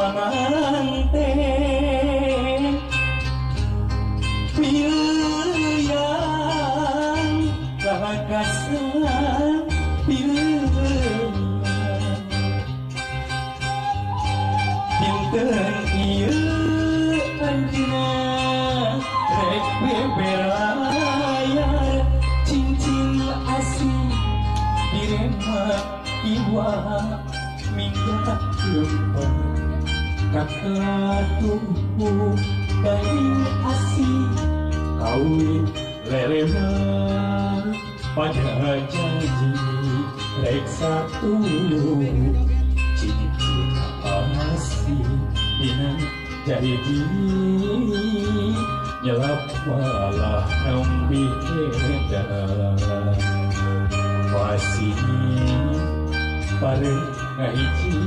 panganten pilihan lakasan pilihan dinten ieu anjeunna rek bebelayar cincin asih direma iwa minggat lempar kakatuhu daging asih kawin lelema pada janji rek satu cincin asih dina jadi nyelap malah nembi edan masih bareng ngahiji.